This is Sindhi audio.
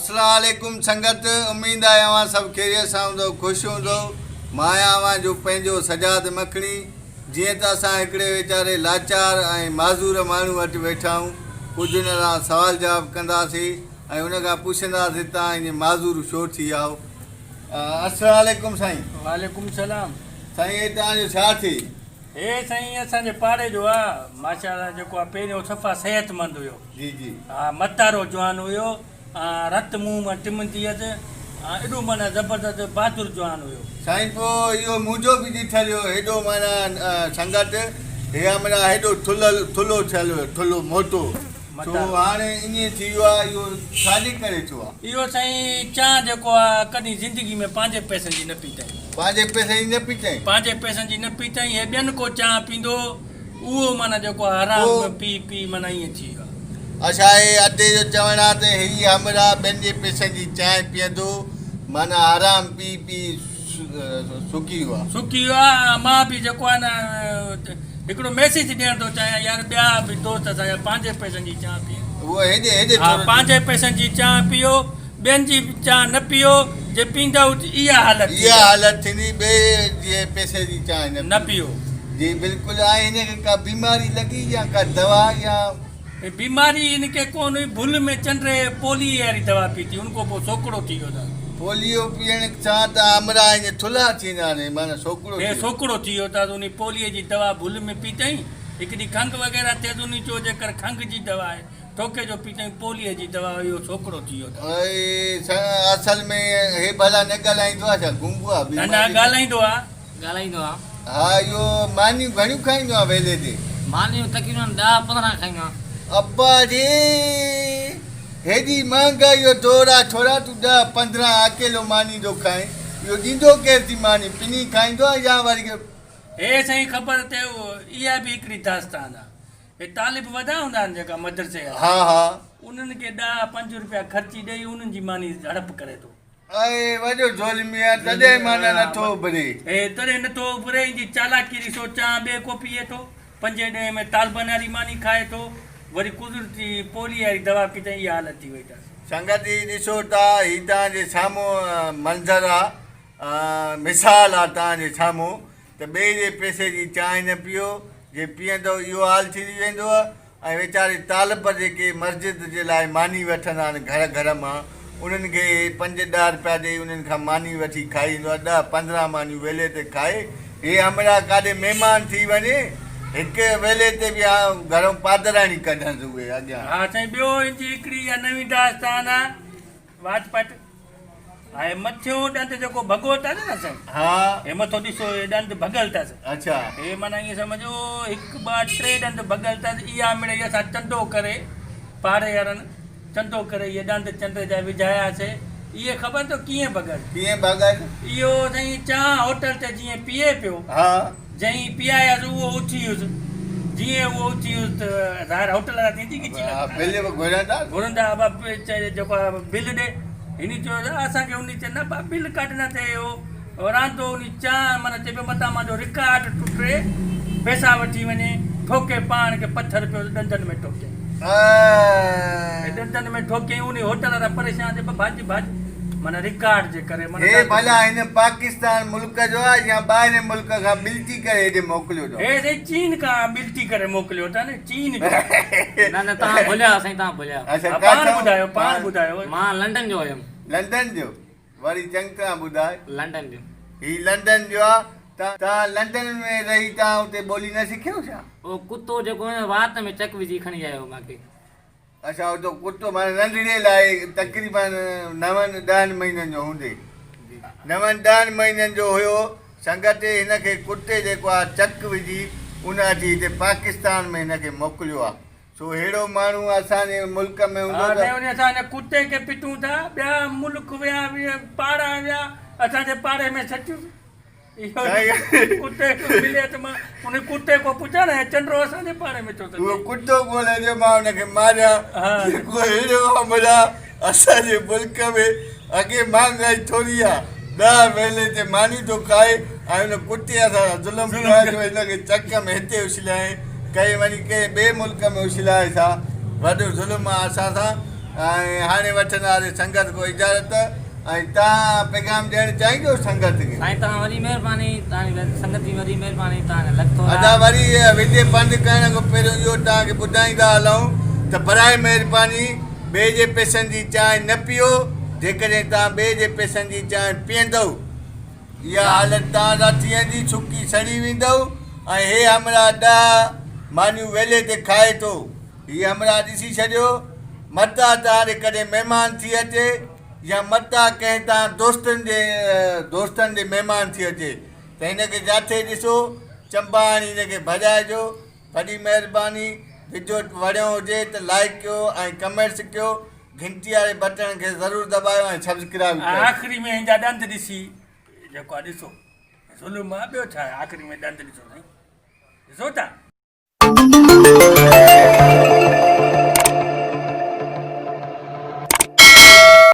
اسلام عليڪم سنگت اميد آهي اوهان سڀ خيريت سان هوندؤ خوش هوندؤ مان آهيان اوهان جو پنهنجو سجاد مکڻي جيئن ته اسان هڪڙي ويچاري لاچار ۽ معذور ماڻهو وٽ ويٺا آهيون ڪجهه هن سان سوال جواب ڪنداسين ۽ ان کان پڇنداسين توهان ائين معذور ڇو ٿي آهو اسلام عليڪم سائين. وعليڪم السلام. سائين هي توهان جو ڇا ٿي. هي سائين اسان جي پاڙي جو آ ماشاءالله جيڪو آ پهريون صفا صحت مند هيو. جي جي. ها متارو جوان هيو ۽ رت منهن مان ٽمندي هيس ۽ ايڏو معنيٰ زبردست بهادر جوان هيو. سائين پوء اهو منهنجو به ڏٺل هيو هيڏو معنيٰ سنگت هيا معنيٰ هيڏو ٿلهل ٿلهو ٿيل هيو ٿلهو موٽو سو هاڻي ائين ٿي ويو آهي اهو ڇاجي ڪري ٿيو آهي. اهو سائين چانهه جيڪو آهي ڪڏهن زندگي ۾ پنهنجي پئسن جي نه پيتائين. پنهنجي پئسن جي نه پيتائين. پنهنجي پئسن جي نه پيتائين هي ٻين ڪو چانهه پيندو اهو معنيٰ جيڪو آ حرام پي پي معنيٰ ائين ٿي ويو آ. اڇا هي ادي جو چوڻ آ ته هي همراهه ٻين جي پئسن جي چانهه پيئندو معنيٰ حرام پي پي سڪي ويو آ. سڪي ويو آ مان به جيڪو آ نه هڪڙو ميسيج ڏيڻ ٿو چاهيان يار ٻيا به دوست اسان جا پنهنجي پئسن جي چانهه پيئن. اهو هيڏي هيڏي ها پنهنجي پئسن جي چانهه پيئو ٻين جي چانهه نه پيئو جي پيندؤ ته اها حالت ٿيندؤ. اها حالت ٿيندي ٻئي جي پئسي جي چانهه نه پيئو. جي بلڪل ۽ هن کي ڪا بيماري لڳي يا ڪا دوا يا. بيماري هن کي ڪون هئي ڀل ۾ چنڊ پوليي واري دوا پيتي ان کان پوء سوڪڙو ٿي ويو اٿس. پوليو پيئڻ سان ته همراهه ائين ٿلها ٿيندا آهن معنيٰ سوڪڙو ٿي هي ويو. سوڪڙو ٿي ويو اٿس انهي پوليي جي دوا ڀل ۾ پيتائين هڪ ڏينهن کنگهه وغيره ٿيس انهي چيو جيڪر کنگهه جي دوا آهي ٺوڪي جو پيتائين پوليي جي دوا هئي اهو سوڪڙو ٿي ويو اٿس. اي اصل ۾ هي ڀلا نه ڳالهائيندو آ ڇا گونگو آ نه نه ڳالهائيندو آ. ڳالهائيندو آ. ها اهو مانيون گهڻيون کائيندو آ ويلي تي. مانيون تقريبن ڏهه 15 کائيندو آ. ابا جي هيڏي مهانگائي جو دور آ ڇورا تون 10 15 اڪيلو ماني ٿو کائين اهو ڏيندو ڪير ٿي ماني پني کائيندو آ يا وري. هي سائين خبر اٿئي اها به هڪڙي داستان آ. هي طالب وڏا هوندا آهن جيڪا مدرسي جا. ها ها. انهن کي 10 5 روپيا خرچي ڏئي انهن جي ماني هڙپ ڪري ٿو. اي وڏو ظالمي آ تڏهن معنيٰ نٿو اڀري. اي تڏهن نٿو اڀري ان جي چالاڪي ڏسو چانهه ٻئي ڪو پيئي ٿو پنجين ڏهين ۾ طالبن واري ماني کائي ٿو وري قدرتي پولي واري دوا پيتائين اها حالت ٿي وئي اٿس. سنگت هي ڏسو ٿا هي توهان جي سامهون منظر آ مثال آ توهان جي سامهون ته ٻئي جي پئسي جي چانهه نه پيئو، جي پيئندؤ اهو حال ٿي ويندو ۽ ويچاري طالب جيڪي مسجد جي لاء ماني وٺندا آهن گهر گهر مان انهن کي پنج ڏهه رپيا ڏئي انهن کان ماني وٺي کائي ايندو آهي 10 15 مانيون ويلي تي کائي هي همراهه ڪاڏي مهمان ٿي وڃي هڪ ويلي تي به گهرئون پادراڻي ڪڍنس اهي اڳيان. ها سائين ٻيو ان جي هڪڙي اها نوين داستان آهي واچ پٽ هي مٿيون ڏند جيڪو ڀڳو اٿس نه سائين. ها. هي مٿو ڏسو هي ڏند ڀڳل اٿس. اڇا. هي معنيٰ ائين سمجهو هڪ ٻه ٽي ڏند ڀڳل اٿس اها مڙئي اسان چندو ڪري پاڙي وارن چندو ڪري اهي ڏند چنڊ جا وجهاياسي اهي خبر اٿو ڪيئن ڀڳل. ڪيئن ڀڳل. اهو سائين چانهه هوٽل تي جيئن پيئي پيو. ها. جئين پيايس اهو اٿي هيس. جيئن اهو اٿي هيس ته ظاهر هوٽل وارا ٿيندي ڳچي لڳي. ها بل به گهرندا. گهرندا ابا چئي جيڪو آ بل ڏي. هن چيو ته اسان کي انهي چئي نه ابا بل ڪڍ نه ٿئي اهو راندو انهي چانهه معنيٰ چئي پيو متان مانجو رڪارڊ ٽٽي پئسا وٺي وڃي ٺوڪي پاڻ کي پٿر پيو ته ڏندن ۾ ٺوڪيائين. ڏندن ۾ ٺوڪيائين انهي هوٽل وارا پريشان ٿي پيا ڀاڄ ڀاڄ. معنيٰ رڪارڊ جي ڪري معنيٰ هي ڀلا هن پاڪستان ملڪ جو آ يا ٻاهرين ملڪ کان ٻلٽي ڪري هيڏي موڪليو اٿو. هي سائين چين کان ٻلٽي ڪري موڪليو اٿن چين جو. نه نه توهان ڀليا سائين توهان ڀليا. اڇا ها پاڻ ٻڌايو پاڻ ٻڌايو. مان لنڊن جو هيم. لنڊن جو وري چڱي طرح ٻڌاء. لنڊن جو. هي لنڊن جو آ توهان لنڊن ۾ رهي توهان اتي ٻولي نه سکيو ڇا. اهو ڪتو جيڪو هيو نه وات ۾ چڪ وجهي کڻي آيو هو مان کي. اڇا اهو ڪتو معنيٰ ننڍڙي لاء تقريباً نون ڏهن مهينن جو هوندي. نون ڏهن مهينن جو هيو سنگت هن کي ڪتي جيڪو آ چڪ وجهي ان اچي هتي پاڪستان ۾ هن کي موڪليو آ سو ههڙو ماڻهو اسان جي ملڪ ۾ هوندو ها ته. سائين اسان هن ڪتي کي پٽون ٿا ٻيا ملڪ ويا پاڙا ويا اسان جي پاڙي ۾ سچ ڪتي کي ملي ته مان ان ڪتي کان پڇان نه چنڊو اسان جي پاڙي ۾ ڇو ٿو اهو ڪتو ڳولي جو مان ان کي ماريان جيڪو اهڙو همراهه اسان جي ملڪ ۾ اڳي مهانگائي ٿوري آ 10 ويلي تي ماني ٿو کائي ۽ ان ڪتي اسان سان ظلم ڪيو آهي جو هن کي چڪ ۾ هتي اڇلايائين ڪئين وڃي ڪنهن ٻئي ملڪ ۾ اڇلائي ٿا وڏو ظلم آ اسان سان. ۽ هاڻي وٺنداسين سنگت کان اجازت ۽ توهان پيغام ڏيڻ چاهيندو سنگت کي. سائين توهان وڏي مهرباني توهان جي سنگت جي وڏي مهرباني توهان جا لک ٿورا. ادا وري ويڊيو بند ڪرڻ کان پهريون اهو توهان کي ٻڌائيندا هلون ته براء مهرباني ٻئي جي پئسن جي چانهه نه پيئو جيڪڏهن توهان ٻئي جي پئسن جي چانهه پيئندؤ اها حالت توهان سان ٿي ويندي سڪي سڙي ويندؤ ۽ هي همراهه ڏهه مانيون ويلي تي کائي ٿو هي همراهه ڏسي ڇڏيو متان توهان ڏي ڪڏهن مهمان ٿي اچي يا متان ڪنهن توهان دوستن جي دوستن ڏي مهمان ٿي اچي ته هن کي جاٿي ڏسو چنبا هڻي هن کي ڀڄائجو وڏي مهرباني وڊيو وڻيو هجي ته لائيڪ ڪيو ۽ ڪمينٽس ڪيو گهنٽي واري بٽڻ کي ضرور دٻايو ۽ سبسڪرائب ڪيو. آخري ۾ هن جا ڏند ڏسي جيڪو آ ڏسو ظلم آ ٻيو ڇا آهي آخري ۾ ڏند ڏسو سائين ڏسو ٿا.